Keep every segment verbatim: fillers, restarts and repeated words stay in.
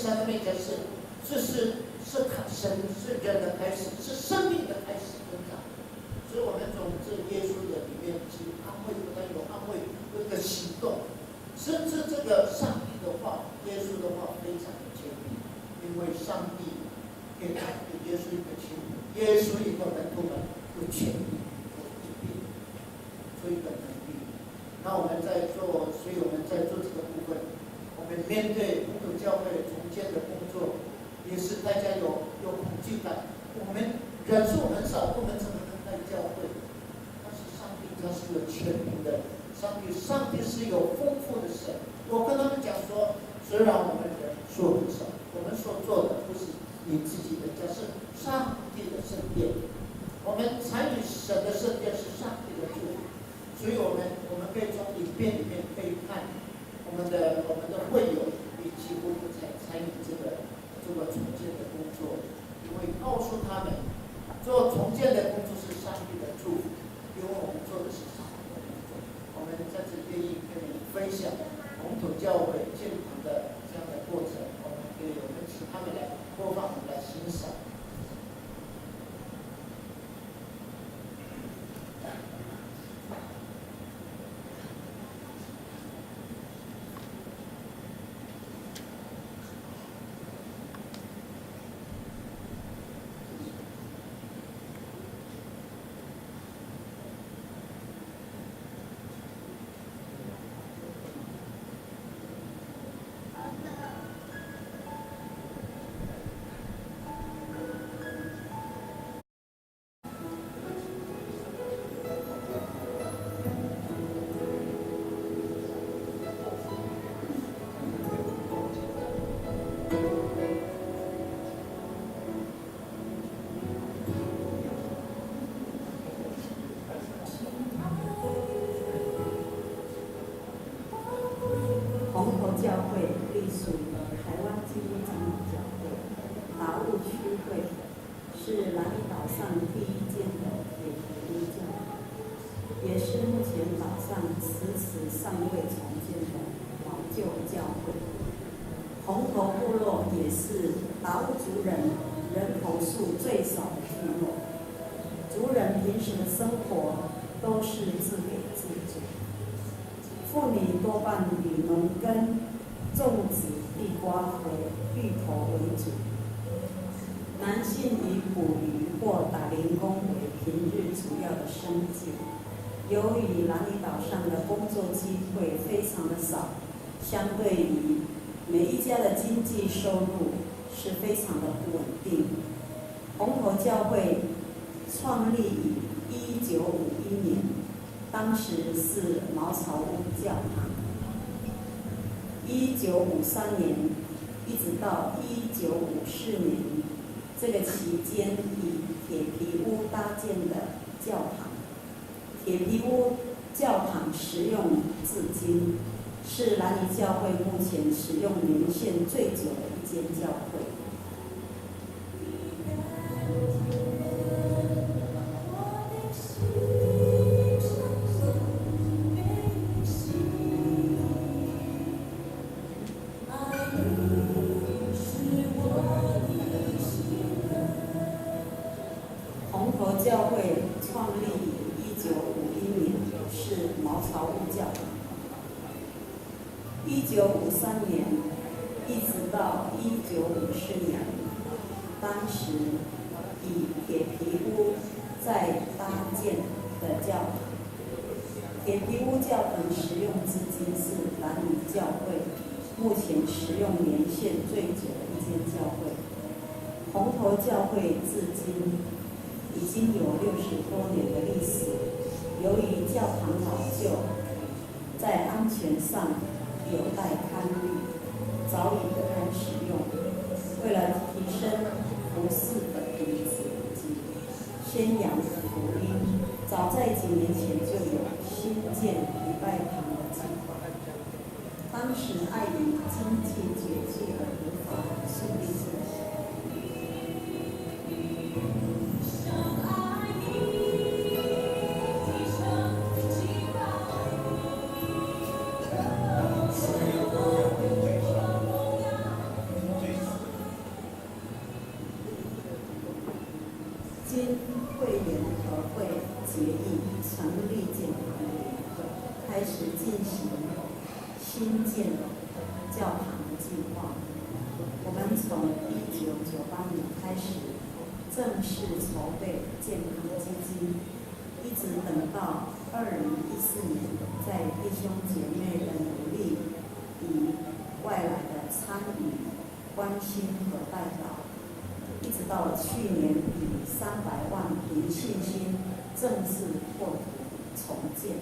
在那面前是，是，是，是神，是人的开始，是生命的开始跟长。所以我们从这耶稣的里面去安慰，不但有安慰，有一个行动，甚至这个上帝的话，耶稣的话非常的坚定，因为上帝给他给耶稣一个权柄，耶稣以后能够呢有权柄，有权柄，做一个能力。那我们在做，所以我们在做这个部分，我们面对红土教会重建的工作，也是大家有有恐惧感。我们人数很少，不能成为很大的教会，但是上帝他是有权柄的，上帝上帝是有丰富的神。我跟他们讲说，虽然我们人数很少，我们所做的不是你自己的家，是上帝的圣殿。我们参与神的圣殿是上帝的祝福，所以我们我们可以从影片里面可以看，我们的我们的会友也几乎不再参与这个这个重建的工作，因为告诉他们，做重建的工作是上帝的祝福，因为我们做的是上帝的工作。我们在这里愿意跟你分享红土教会建堂的这样的过程，我们可以我们请他们来播放，我们来欣赏。红头教会隶属于台湾基督长老教会达悟区会，是兰屿岛上第一间的铁皮屋教会，也是目前岛上迟迟尚未重建的老旧教会。红头部落也是达悟族人人口数最少的部落，族人平时的生活都是自给自足，妇女多半以农耕、种植地瓜和芋头为主，男性以捕鱼或打零工为平日主要的生计。由于兰屿岛上的工作机会非常的少，相对于每一家的经济收入是非常的不稳定。红头教会创立于一九五一年，当时是茅草屋教堂。一九五三年一直到一九五四年，这个期间以铁皮屋搭建的教堂。铁皮屋教堂使用至今，是兰屿教会目前使用年限最久的一间教会。红头教会创立于一九五一年，是茅草屋教堂。一九五三年一直到一九五四年，当时以铁皮屋在搭建的教堂。铁皮屋教堂使用至今，是兰屿教会目前使用年限最久的一间教会。红头教会至今已经有六十多年的历史，由于教堂老旧，在安全上有待考虑，早已不堪使用。为了提升服事的品质以及宣扬福音，早在几年前就有新建礼拜堂的计划。当时碍于经济拮据而无法顺利进行。会员和会决议成立建堂联合会，开始进行新建教堂的计划。我们从一九九八年开始正式筹备建堂基金，一直等到二零一四年，在弟兄姐妹的努力与外来的参与、关心和代祷，一直到了去年，以三百万凭信心正式破土重建。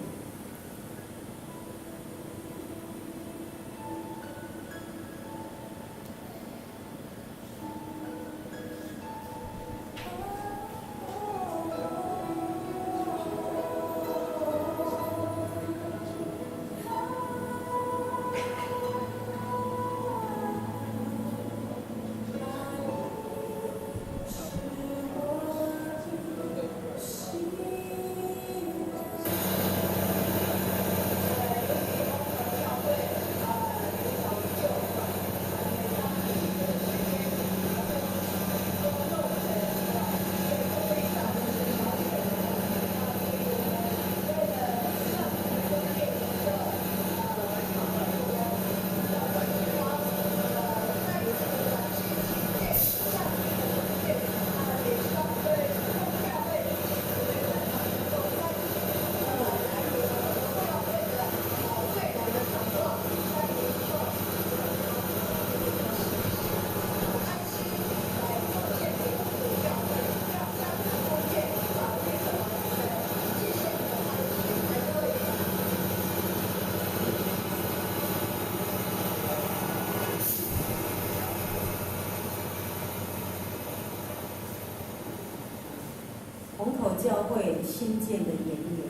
红头教会新建的缘由。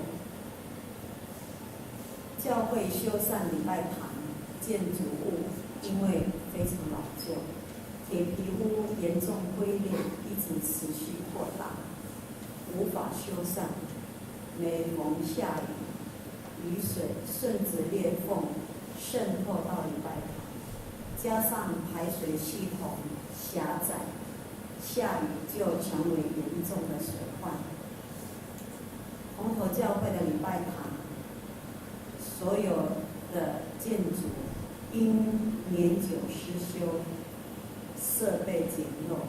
教会修缮礼拜堂建筑物，因为非常老旧，铁皮屋严重龟裂，一直持续扩大，无法修缮。每逢下雨，雨水顺着裂缝渗透到礼拜堂，加上排水系统狭窄，下雨就成为严重的水患。红头教会的礼拜堂所有的建筑因年久失修、设备简陋、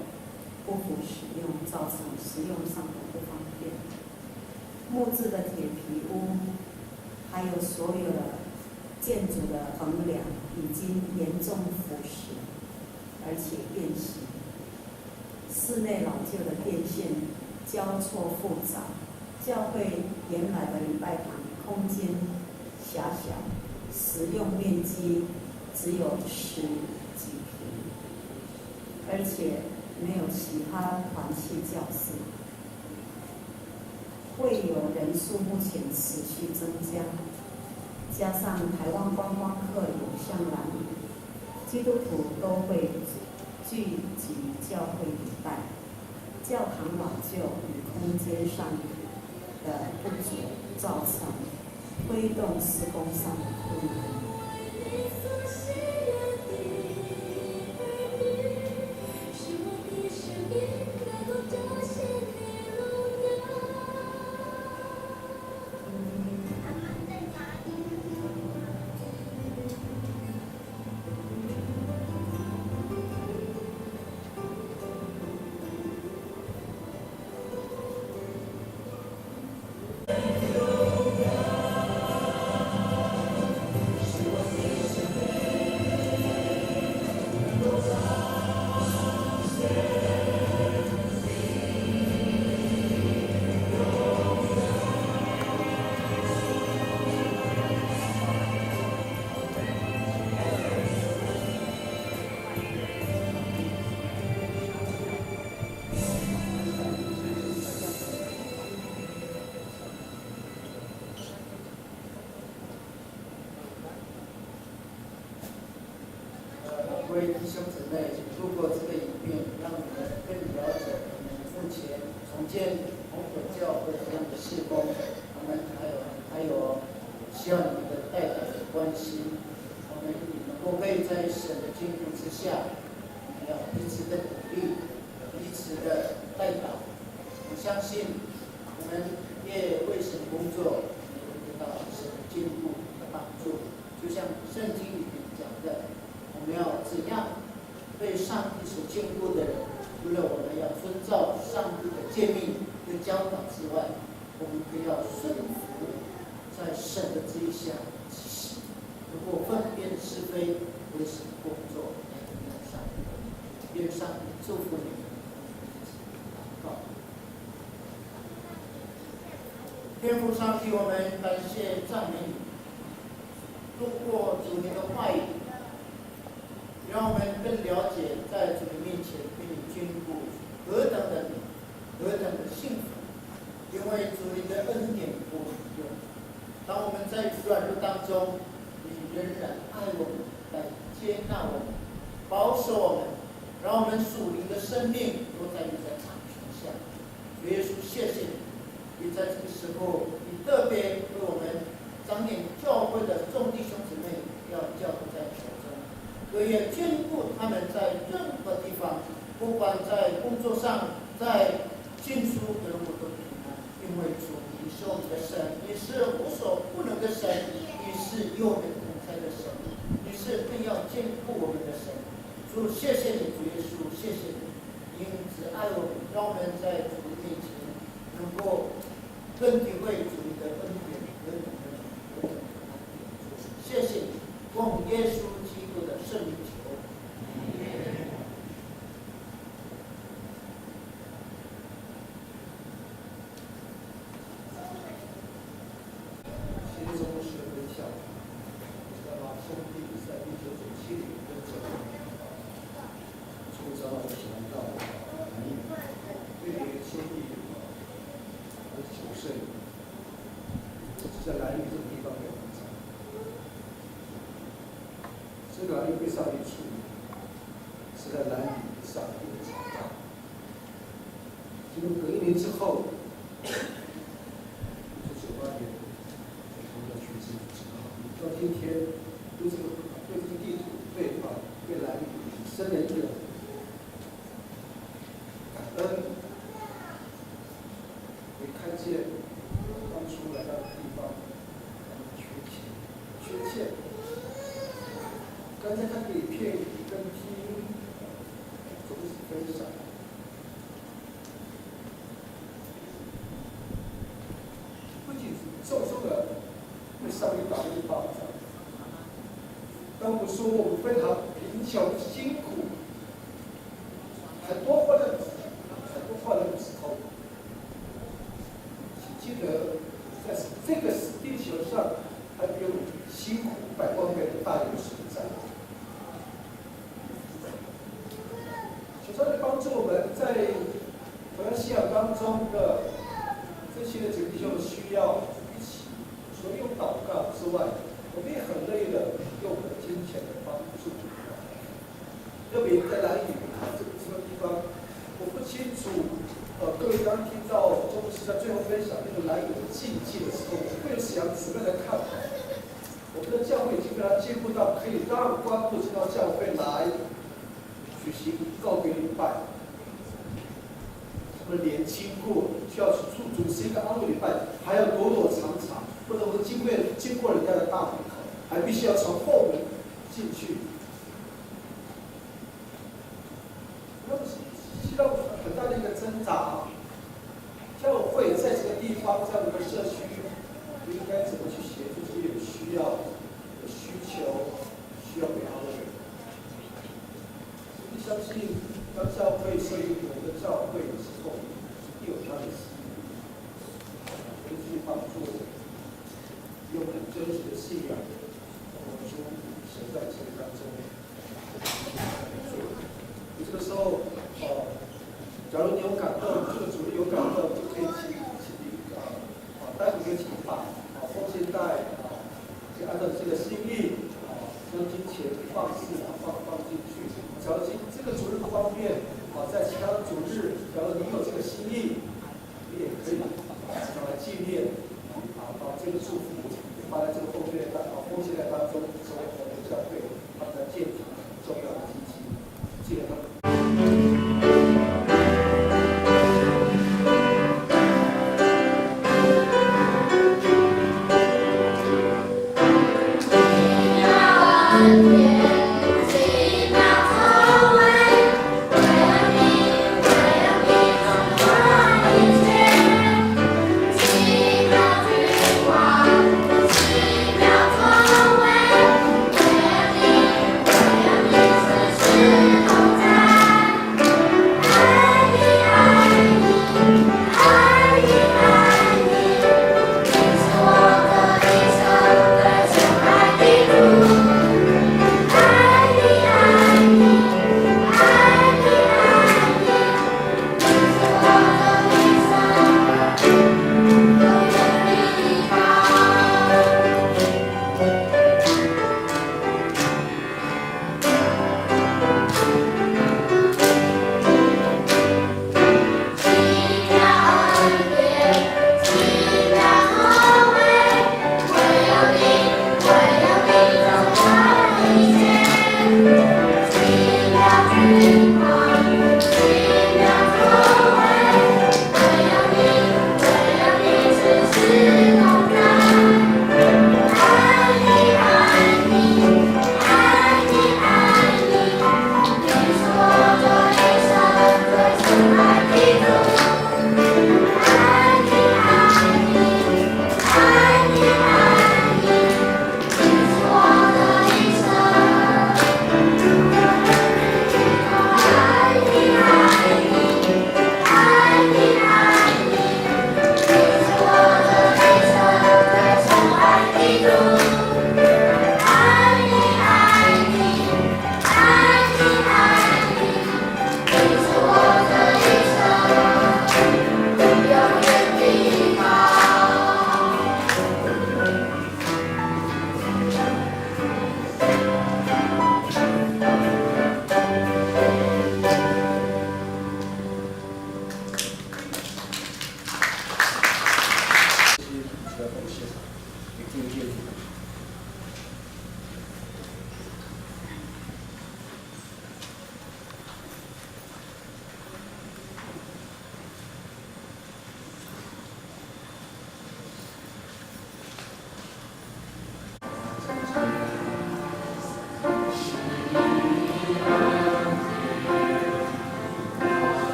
不敷使用，造成使用上的不方便。木质的铁皮屋，还有所有的建筑的横梁已经严重腐蚀，而且变形。 室内老旧的电线交错复杂，教会原来的礼拜堂空间狭小，使用面积只有十几平，而且没有其他团契教室。会友人数目前持续增加，加上台湾观光客涌向兰屿，基督徒都会聚集教会礼拜。 教堂老旧与空间上的不足，造成推动施工上的困难。呃，各位弟兄姊妹，透过这个影片，让我们更了解我们目前重建红土教会这样的事工，他们还有，还有需要你们的代祷的关心。我们能够在神的眷顾之下，我们要彼此的鼓励，彼此的代祷。我相信我们越为神工作，我们得到神坚固的帮助。就像圣经里面讲的，我们要怎样被上帝所坚固的人，除了我们要遵照上帝的诫命跟教导之外，我们更要顺服在神的旨意下去行，能够分辨是非，为神工作，来荣耀上帝。愿上帝祝福你们。我们一起祷告。天父上帝，我们感谢赞美你，通过主你的话语，让我们更了解在主你面前被你坚固何等的美，何等的幸福，因为主你的恩典够用。当我们在软弱当中，你仍然爱我们，来接纳我们，保守我们，让我们属灵的生命都在你的掌权下。主耶稣，谢谢你，你在这个时候，你特别为我们长老教会的众弟兄姊妹要交托在你手中，主也坚固他们在任何地方，不管在工作上，在进出的路都平安，因为主，你是我们的神，你是无所不能的神，你是与我们同在的神，你是更要坚固我们的神。主，谢谢你，主耶稣，谢谢你。 因此爱我们，让我们在主的面前能够更体会主的恩典，何等的美，何等的恩典。谢谢你，奉耶稣基督的圣名求。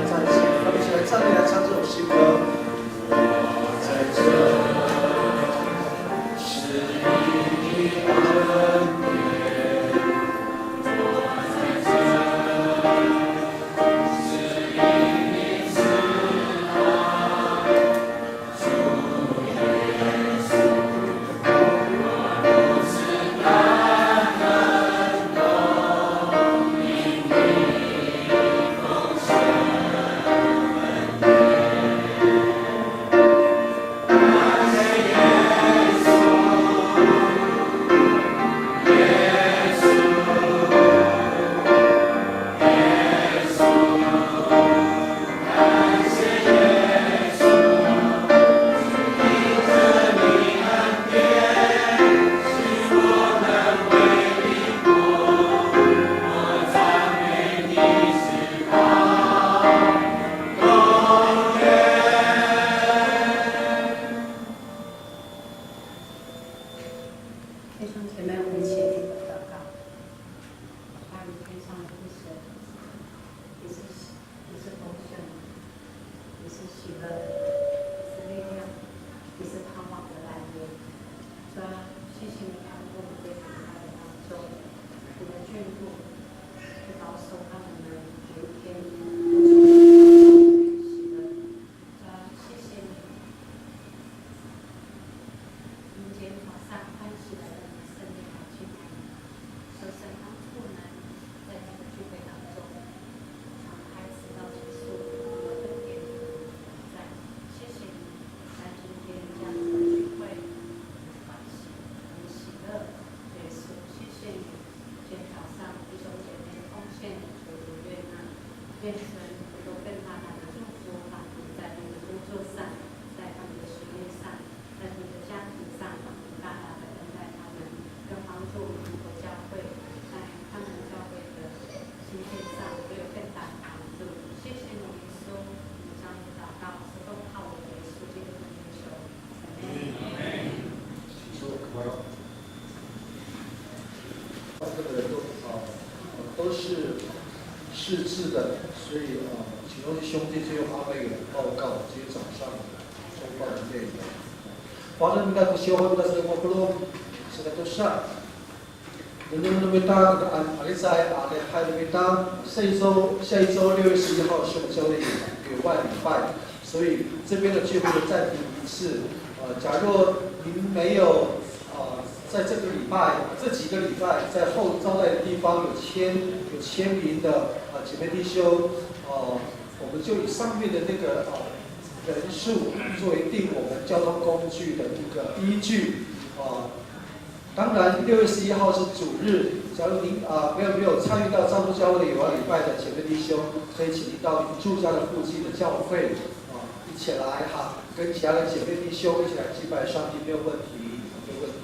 站起来，站起来，唱这首诗歌。弟兄姐妹，我们一起祷告。 爱你天上的父神，你是，你是丰盛，你是喜乐，你是力量，你是盼望的来源。主啊，谢谢你看顾我们这个礼拜的当中，你的眷顾，你保守让我们每一天都充满喜乐。主啊，谢谢你，迎接你是失智的，所以呃，请兄弟就用阿美语来报告今天早上的周报的内容。Father, kita ko siyaway kita sa polong, sa katosa. Nengneng no mita, a, a, licay, a, lihay no mita, 下一周，下一周六月十一号是我们教会的一个外礼拜，所以这边的聚会暂停一次。呃，假若您没有，呃，在这个礼拜，这几个礼拜在后招待的地方有签，有签名的，呃，姐妹弟兄，呃，我们就以上面的那个，呃，人数作为定我们交通工具的一个依据，呃，当然，六月十一号是主日，假如您，啊，没有，没有参与到樟树教会的友谊礼拜的姐妹弟兄，可以请您到您住家的附近的教会，啊，一起来哈，跟其他的姐妹弟兄一起来敬拜上帝，没有问题，没有问题。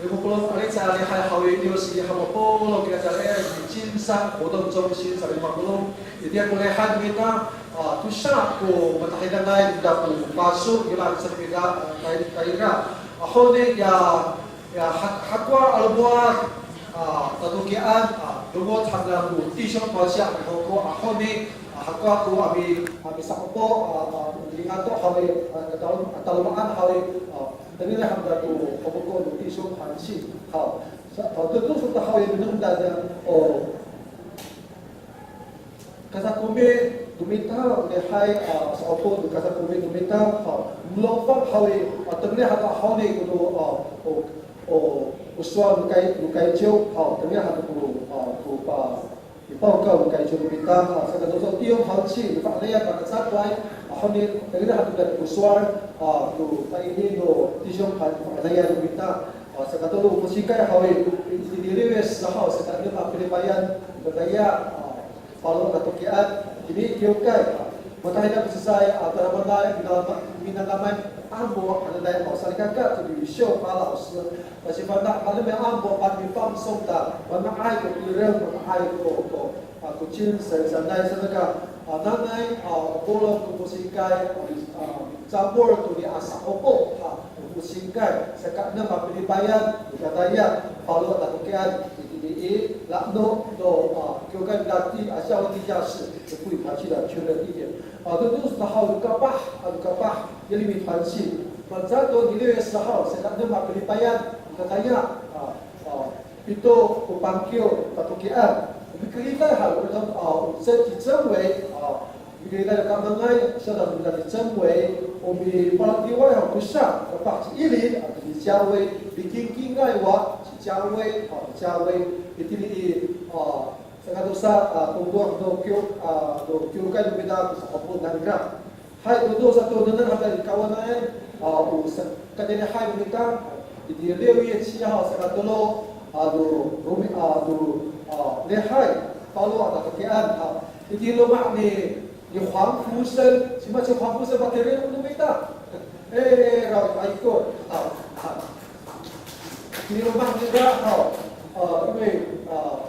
Ri ko polong a licay a lihay haw i, 六月十一号 mapolong kita i 金山活动中心 sa, ri mapolong itiya ko lihay no mita, a, tosa ko matahidangay no mita ko paso, ira sa no mita, a, tay-, tayra. A, honi ya Ya, ha-, hakowa a lomowad, a, tatokian, a, lomowad han nira ko 弟兄团契 a mihoko, a, honi, a, hakowa ko ami, ami sa'opo, a, a, lingato haw i, a, talom-, a, taloma'an haw i, a, tengilen han nira ko, ko, ko, ko 弟兄团契. Haw, sa, a, to, to, so ta haw i, nengneng ta, o, Kasakomi no mita, lihay, a, sa'opo to kasakomi no mita, a, milofang haw i, a, tengilen han to haw i, ko to, a, o, o, o sowal no kay, no kayciw, a, tengilen han to ko, a, ko pa, pipawkaw no kayciw no mita, a, saka to so 弟兄团契, no fa'inayan, pakacakoay, a, honi, tengilen han to ko sowal, a, to paini no 弟兄团, fa'inayan no mita, a, saka to o fosikay haw i, itini 六月十号, saka enem a pilipayan, kataya, a, Falo tatokian, itini kiwkay, matahidang ko cecay, a, tadamaanay, minanam-, minanamay, anamo hananay, a, salikaka to ni Siw Palaw, pasifana' hananay anamo, pan mifang song ta, manga'ay ko tireng, manga'ay ko, ko, a, ko 精神 sanay, sanay ka, a, nanay, a, polong ko fosikay, a, a, camol to ni asa opo, a, Singkay, saka enem a pilipayan, o kataya, falo tatokian, itini i, la'eno, no, a, kiwkay dati, a, 夏威夷教士, 所以他去了，去了地点。A, to, to, sa haw, kapah, a, kapah, 耶利米团契. Maca to, 六月十号, saka enem a pilipayan, o kataya, a, a, Pito ko pangkiw tatokian. Mikelitay haw, a, o, ci Cen Wei, a, mikelitay to kamangay, saka no mita ci Cen Wei, o mipalatiway haw, kosa, kapah ci Ilin, a, ci Jawei, mikingkingay wa, ci Jawei, a, ci Jawei, itini i, a, saka tosa, a, tongtong no kiw, a, no kiwkay no mita, tosa a, po nangra. Hay, to, to, sato, nengneng han ta i kawanay, a, o, sa, katini hay no mita, itini 六月七号, saka tolo, a, no, romi, a, no, a, lihay, falo a tatokian, a, itini loma' ni, ni 黄福生, cima ci 黄福生 pakiri no mita. E, ra, a, iko, a, a. Itini loma' nira, a, a, 因为, a,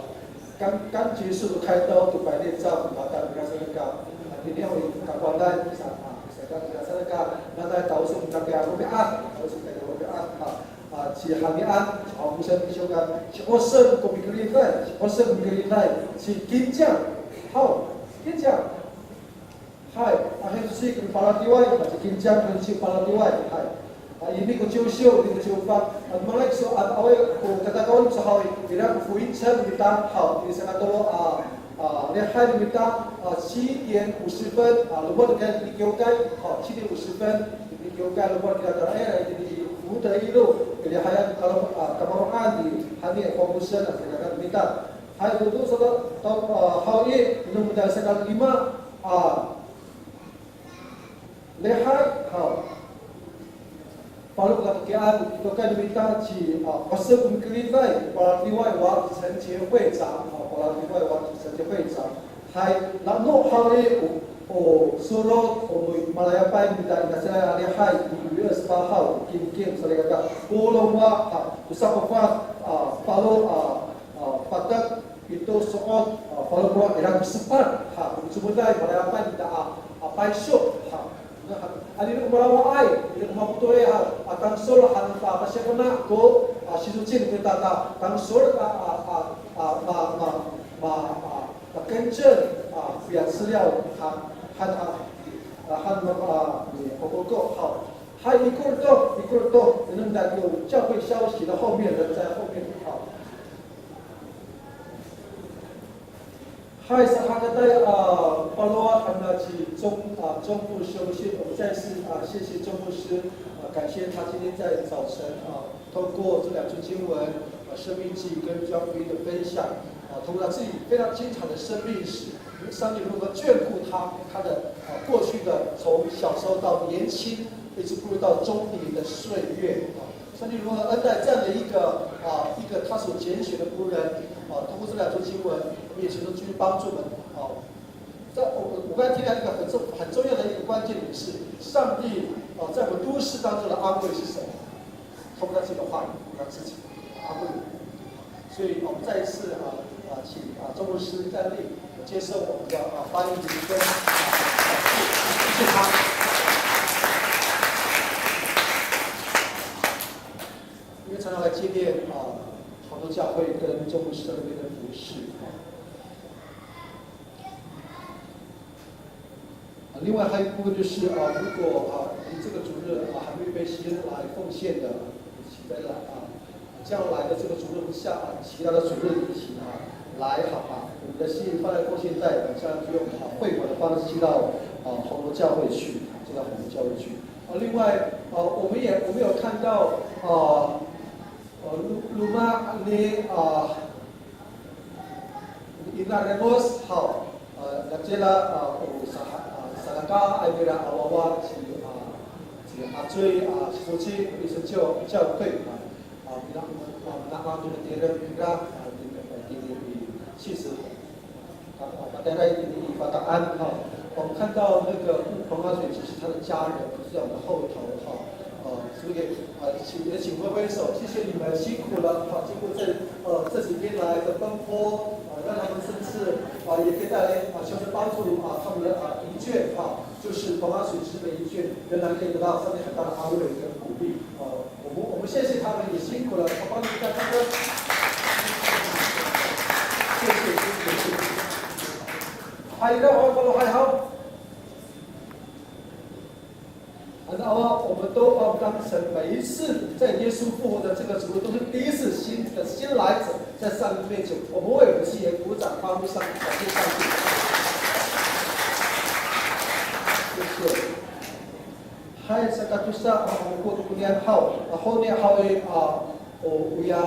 刚，刚结束的开刀，就白内障，马上给他那个，啊，今天会感光单，啊，给他那个，那在早上那个 romi'ad, 早上那个 romi'ad, 啊，啊，去 hamian, 去 hamian 修改，去 osen ko mikelitay, 去 osen ko mikelitay, 去 kinjang, 好，kinjang. Hay, ahin si ko palatiway, a, ci Kinjang, ahin si palatiway, hay. A, ini ko ciwsiw, ini ko ciwfang. A, malay so, a, awaay ko katakawan sa haw i, ira ko 福音车 no mita haw, ini sakatolo, a, a, lihay no mita, a, 七点五十分, a, lomowad kita itini kiwkay, a, 七点五十分, itini kiwkay, lomowad kita tayra, itini 福德一路, kalihayan, kalo, a, kamaro'an, i, hani, 黄福生, a, sakatolo no mita. Hay, to, to, sa, to, a, haw i, no mita sakalima, a, Lihay, haw. Falo tatokian, tokay no mita ci, a, pasek ko mikelitay, palatiway wa 陈杰会长, a, palatiway wa 陈杰会长. Hay, nano haw i, o, o, sorot, o, malayapay mita i, nasiray a lihay, i, 五月二十八号, kimkim, salikaka, polong wa, a, tosa ko fat, a, falo, a, a, patek, pito, so'ot, a, falo ko ira ko sepat, ha, ko micomoday, malayapay mita a, a, payso, ha. Na, ha, anini o malawaay, anini o mapoto'ay, ha, a, tangsol, ha, ta, pasifana' ko, a, sizocin kita ta, tangsol, a, a, a, a, ma, ma, 啊，啊，啊，更正，啊，不要资料，啊，和，啊，啊，和，啊，你，我，我，好。还有一个都，一个都，能在有教会消息的后面，人在后面，好。Hay, sahakatay, a, palowad han na ci 中, a, 中部修士, 我们再次, 啊，谢谢中部师, 啊，感谢他今天在早晨, 啊，通过这两处经文, 啊，生命记跟教会的分享, 啊，通过他自己非常精彩的生命史, 上帝如何眷顾他, 他的, 啊，过去的从小时候到年轻，一直步入到中年的岁月, 啊， 上帝如何恩待这样的一个，啊，一个他所拣选的仆人，啊，通过这两处经文，我们也求主继续帮助我们，啊。在我，我刚才提到一个很重，很重要的一个关键点是，上帝，啊，在我们都市当中的安慰是什么？通过他自己的话语，通过他自己的安慰。所以，我们再一次，啊，啊，请，啊，中部师站立，接受我们的，啊，发言礼跟，啊，谢谢他。 因为常常来接见，啊，好多教会跟中部市在那边的服侍，啊。啊，另外还有一部分就是，啊，如果，啊，你这个主日，啊，还没有预备时间来奉献的，请再来，啊，将来的这个主日下，啊，其他的主日，请，啊，来，好吧？我们的信放在奉献袋，这样就用，啊，汇款的方式寄到，啊，红楼教会去，寄到红楼教会去。 啊，另外，啊，我们也，我们有看到，啊，呃，loma' ni, 啊，Ina Rengos haw, 呃，那这啦，啊，有三，啊，三个，ay mira a wawa, 是，啊，是阿追，啊，是夫妻，一直教，教会，啊，啊，那，啊，那，那，这个敌人，啊，这个，这个，其实 啊，啊，大家一定发大安哈。我们看到那个彭阿水，其实他的家人不是在我们后头哈，呃，所以，呃，请，也请挥挥手，谢谢你们辛苦了哈。经过这，呃，这几天来的奔波，呃，让他们甚至，啊，也可以带来，啊，像是帮助，啊，他们的，啊，疲倦哈。就是彭阿水之的疲倦，仍然可以得到上帝很大的安慰跟鼓励，呃， 我们，我们谢谢他们，也辛苦了，我帮你们再唱歌。谢谢，辛苦，辛苦。Hay, 然后，然后还好。然后我们都把我们当成每一次在耶稣复活的这个主日，都是第一次新的新来者，在上帝面前，我们为我们自己鼓掌，欢呼上帝，感谢上帝。谢谢。 Hay, sakatosa, a, ko, konian haw, a, honi haw i, a, o, oya,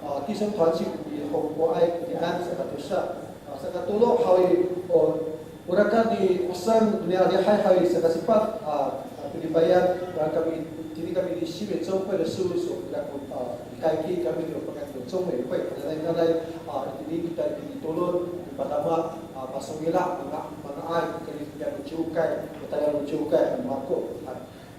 a, 弟兄团契 i Hongkoay konian sakatosa, a, sakatolo haw i, o, o rakat ni Osan, ni adihay haw i sakasepat, a, a, pilipayan, a, kami, tini kami ni 新美中会的事务所, kira ko, a, kaiki kami ni o pakan ni 中美会, nanay, nanay, a, tini kita tini tolon, padama, a, pasongila', manga, manga'ay, kami ni o ciwkay, matayal no ciwkay, a, mako. A,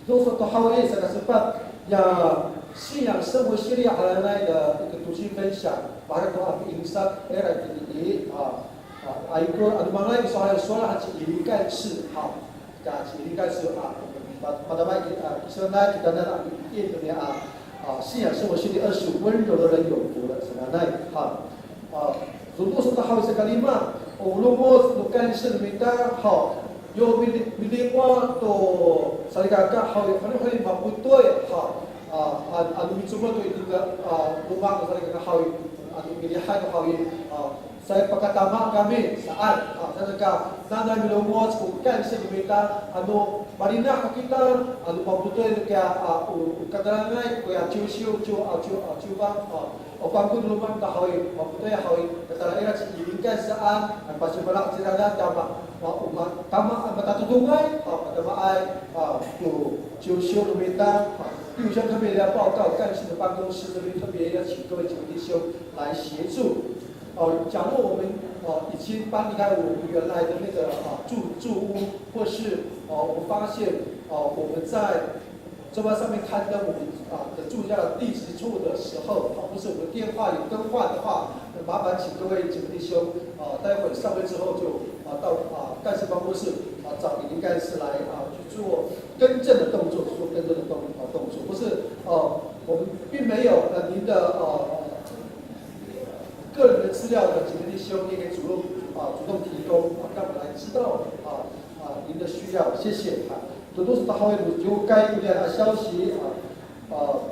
Doso to haw i, sakasepat, ya 信仰生活系列 hananay 的一个读经分享, para to a piinsak ira itini, a, a, a, ikor, ano manga'ay kiso haw i sowal han ci Ili Kaysel, ha, ka ci Ili Kaysel, a, pa-, padama i, a, kiso na, kita na, a, i, i, a, a, 信仰生活系列二十五，温柔的人有福了, sanay, ha. A, doso to haw i sakalima, o longoc no kansel no mita, haw, yo mili-, milingwa to salikaka haw i, ano haw i mapotoy, haw, a, a, ano micomod to itini, a, loma' no salikaka haw i, ano milihay haw i, a, saipakatama kami saan, a, saan ka, nanay milongoc ko kansel no mita, ano malinah kita, ano mapotoy to kiya, a, o, o katalangay, koya ciwsiw, ciw, a, ciw, a, ciwbang, a, O fangkol no loma' no mita haw i, mapotoy haw i, katala ira ci Ilingan saan, a, pasimala' cira na tama, ma, ma, tama, matatodongay, a, matamaay, a, to, 就修 no mita, a, 弟兄特别的报告，干事的办公室这边特别要请各位姐妹弟兄来协助。呃，假如我们，呃，已经搬离开我们原来的那个，呃，住，住屋，或是，呃，我们发现，呃，我们在 周报上面刊登我们，啊，的住家的地址错误的时候，啊，或是我们电话有更换的话，那麻烦请各位姐妹弟兄，啊，待会散会之后就，啊，到，啊，干事办公室，啊，找李林干事来，啊，去做更正的动作，做更正的动，啊，动作。不是，呃，我们并没有，呃，您的，呃，个人的资料的姐妹弟希望你可以主动啊，主动提供啊，让我们来知道啊啊您的需要，谢谢啊。Todos to haw i, 我们就该有这样的消息啊啊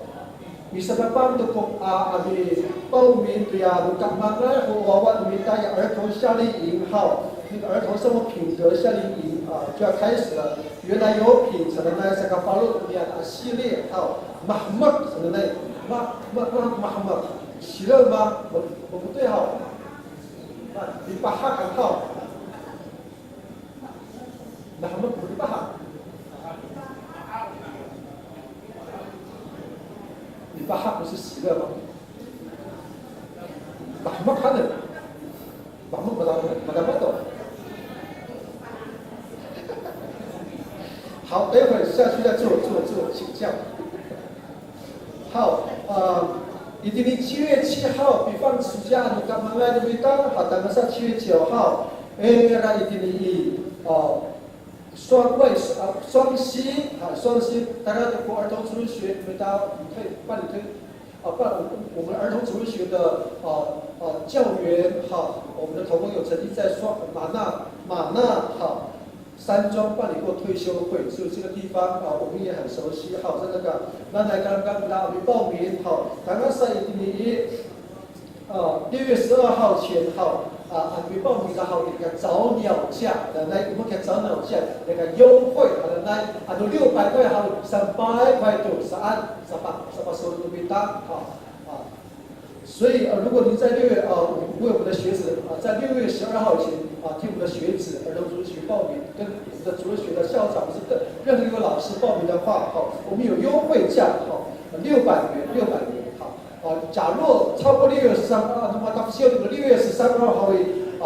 ，misapapan to ko a a mipa'omin to ya, no kamangay ho wawa no mita ya 儿童夏令营 haw, 那个儿童生活品格夏令营啊就要开始了。原来有品 sanay, sakafalo to ya 系列 haw, mahemek sanay, ma ma ma mahemek. 喜乐吗？我我不对哈。Mipahak ang haw. Mahemek, mipahak. Mipahak 不是喜乐吗？Mahemek 还能，mahemek 不能，不能，不能。好，等一会儿下去再做做做请教。 好，呃，itini 七月七号，比方暑假 no kamangay no mita, 好，tangasa 七月九号，哎，那 itini 一，哦，双位，呃，双薪，啊，双薪，大家都国儿童主日学，我们大家我们可以办理推，啊，办我们儿童主日学的，呃呃，教员，哈，我们的同工有曾经在双马纳马纳，哈， 山庄办理过退休会，所以这个地方啊，我们也很熟悉。好，在那个，那来刚刚那我们报名，好，刚刚上一个月，呃，六月十二号前，好，啊，我们报名的好，那个早鸟价的，来，我们可以早鸟价那个优惠，好的，来，啊，都六百块，好，三百块多，是按，三百，三百收入都没单，好，啊。 所以，呃，如果您在六月，呃，为我们的学子，呃，在六月十二号前，啊，替我们的学子儿童主日学报名，跟我们的主日学的校长或是任任何一位老师报名的话，好，我们有优惠价，好，六百元，六百元，好，啊，假若超过六月十三，啊，那么到六月十三号，好，啊，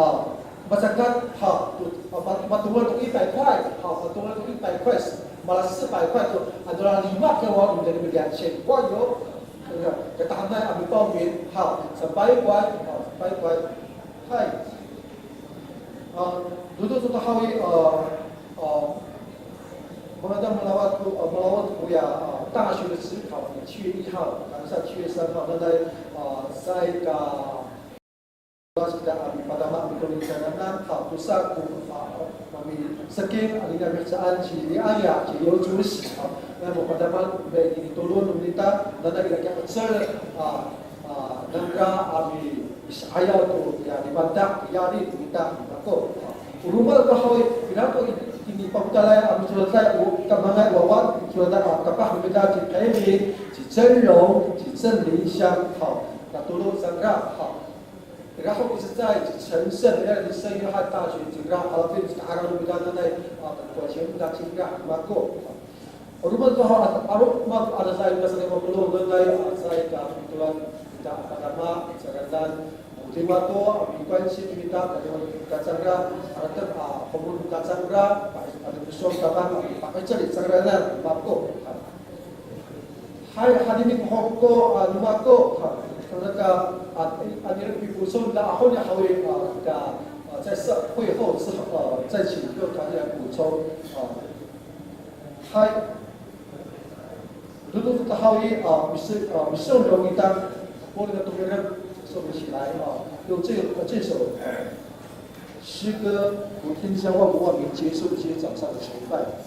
Masakat, ha, to, ma, matongal to 一百块, ha, matongal to 一百块, mala 四百块 to, ano, la lima 的话, 我们两千块哟。那个，给他们还没报名，哈，三百块，哈，三百块。嗨。啊，如果说的话，呃，呃，我们在马拉瓦图，呃，马拉瓦图呀，啊，大学的指考，七月一号，晚上七月三号，那在，啊，在一个 Kita a mipadama a mitolon cangraan, ha, tosa ko, a, mamiseking, anini a mihecaan ci Liaya, ci Yow Cosi, ha, na mipadama, itini tolon no mita, nanay ira kiya 'ecel, a, a, nangra a mi, misa'ayaw to, ya, mipandak, ya, ni, no mita, ako, ha. O roma to haw i, ira ko itini papotalay a micodaday, o kamangay wawa, micodaday a kapah no mita, ci Kevin, ci Cenrong, ci Cenlinsang, ha, na tolo cangra, ha. Ira ho ko cecay, ci Chen Seng, ira ci Seng Yohan 大学 cingra, 'alotin ci ka'araw no mita nanay, a, 管弦乐 cingra, mako. O roma to haw, a, 'aro mako adadaay ko saka mapolong nanay, a, caay ka pitolan kita a padama, saka, o roma to, a, 没关系 no mita, a, roma to kita cangra, a, tet, a, homol no mita cangra, a, a, so tabang, a, pa'icel i cangraan, mako. Hay, hatini ho ko, a, no mako, ha, saka, a, anini ira ko pipocong nira haw ni haw i, a, ka, a, 在社会后之后，呃，再请各团队来补充，啊。Hay, dodo to haw i, a, misi, a, misong no mita, polong to mira, 收起来，啊，用这，呃，这首，呃，诗歌，我天将万国万民结束今天早上的崇拜。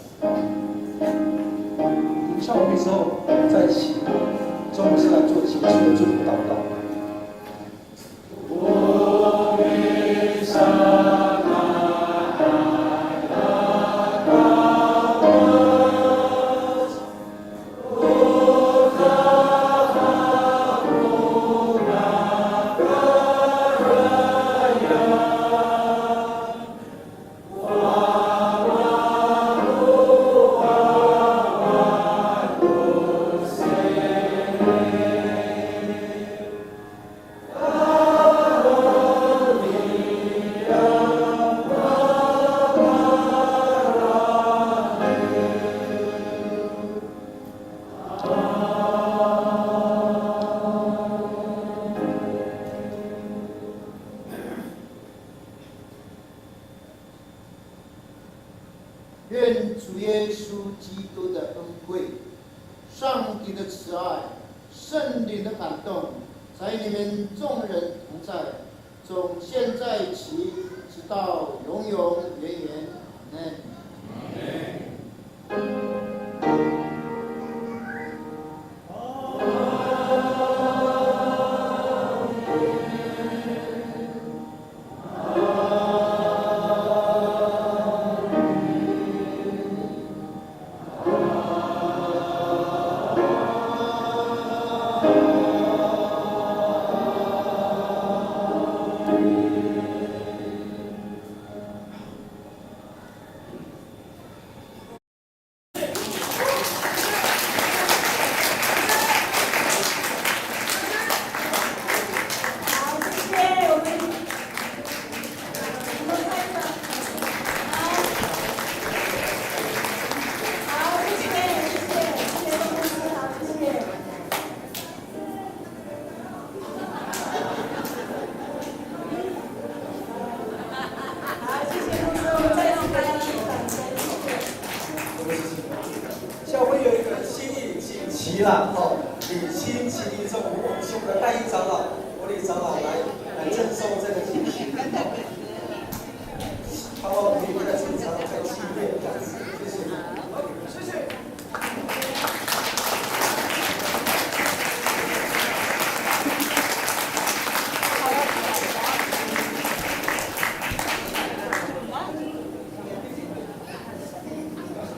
吟唱完毕之后，我们再一起，中午是来做结束的祝福祷告。愿主耶稣基督的恩惠、上帝的慈爱、圣灵的感动，在你们众人同在，从现在起，直到永永远远。阿们。教会有一个新义锦旗啦，哦，李新奇义这个吴永兄的代理长老、国礼长老来，来赠送这个锦旗。好，我们也在现场再纪念这样子，谢谢。谢谢。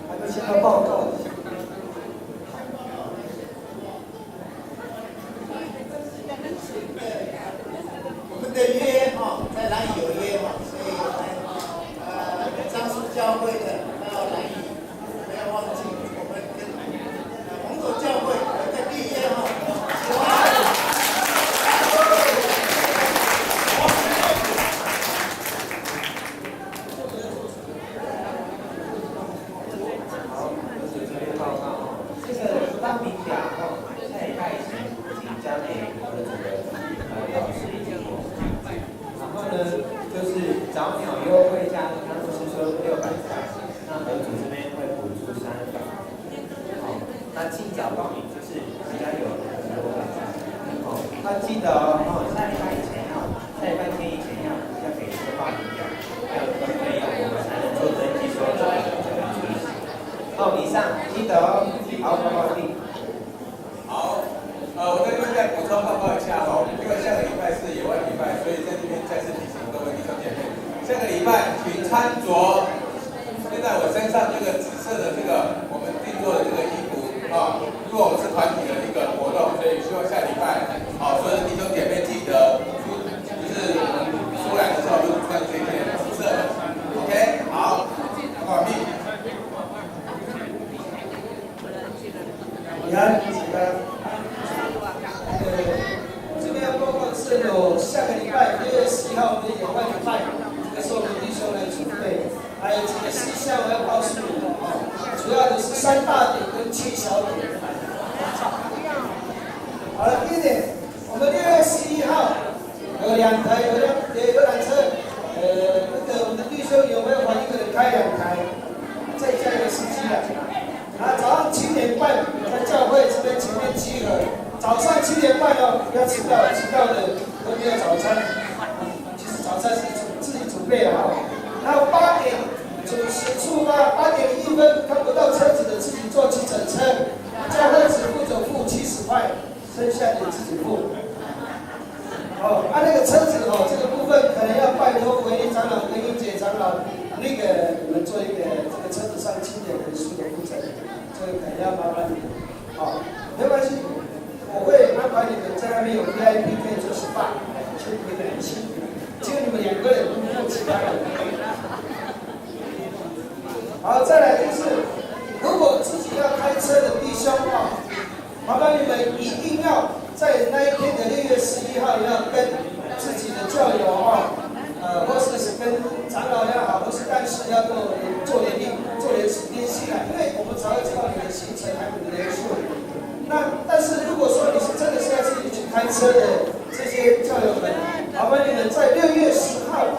还没先到报告。我们的约哈，在哪里有约哈，所以我们呃樟树教会的到哪里 不要忘记，我们跟红土教会，我们在立约哈。好，我们准备报告哈。这个报名表哈，下礼拜以前请交给我们的主任，呃，老师以及我们。然后呢，就是早鸟优惠价呢，他们是说六百块，那合组这边会补助三百。 哦，那尽早报名就是比较有优惠。哦，那记得哦，哦，下礼拜以前哦，下礼拜天以前要，要给这个报名表，要准备，要我们才能做登记，说这个怎么出席。哦，以上，记得哦，好，好，好，定。好，呃，我在这边再补充报告一下哦，因为下个礼拜是野外礼拜，所以在这边再次提醒各位弟兄姐妹，下个礼拜请穿着 现在我身上这个紫色的这个我们定做的这个衣服啊，因为我们是团体的一个活动，所以希望下礼拜，好，所有的弟兄姐妹记得出，就是我们出来的时候，如果穿这件紫色的，OK，好，好，你好，你好。 平安，平安。呃，这边要报告的是有下个礼拜六月十一号我们的野外礼拜，这个是我们弟兄来准备，还有这个事项我要告诉你们哦，主要的是三大点跟七小点。好了，第一点，我们六月十一号 有两台，有两，有游览车，呃，那个我们的弟兄有没有反映？可能开两台，再加一个司机啊。啊，早上七点半在教会这边前面集合，早上七点半哦，不要迟到，迟到的都没有早餐。其实早餐是自己准备的哈。然后八点准时出发，八点零一分看不到车子的自己坐计程车，教会只负责付七十块。 剩下的自己付。哦，啊，那个车子哦，这个部分可能要拜托维尼长老跟英姐长老，那个你们做一个这个车子上清点人数的负责，这个可能要麻烦你们。哦，没关系，我会安排你们在那边有VIP可以做SPA，辛苦你们，辛苦，只有你们两个人，不用其他人。好，再来就是，如果自己要开车的弟兄啊， 麻烦你们一定要在那一天的六月十一号，你要跟自己的教友哦，呃，或是跟长老也好，或是干事要做，做联系，做联系，联系啦，因为我们才会知道你的行程还有你的人数。那但是如果说你是真的是要自己去开车的这些教友们，麻烦你们在六月十号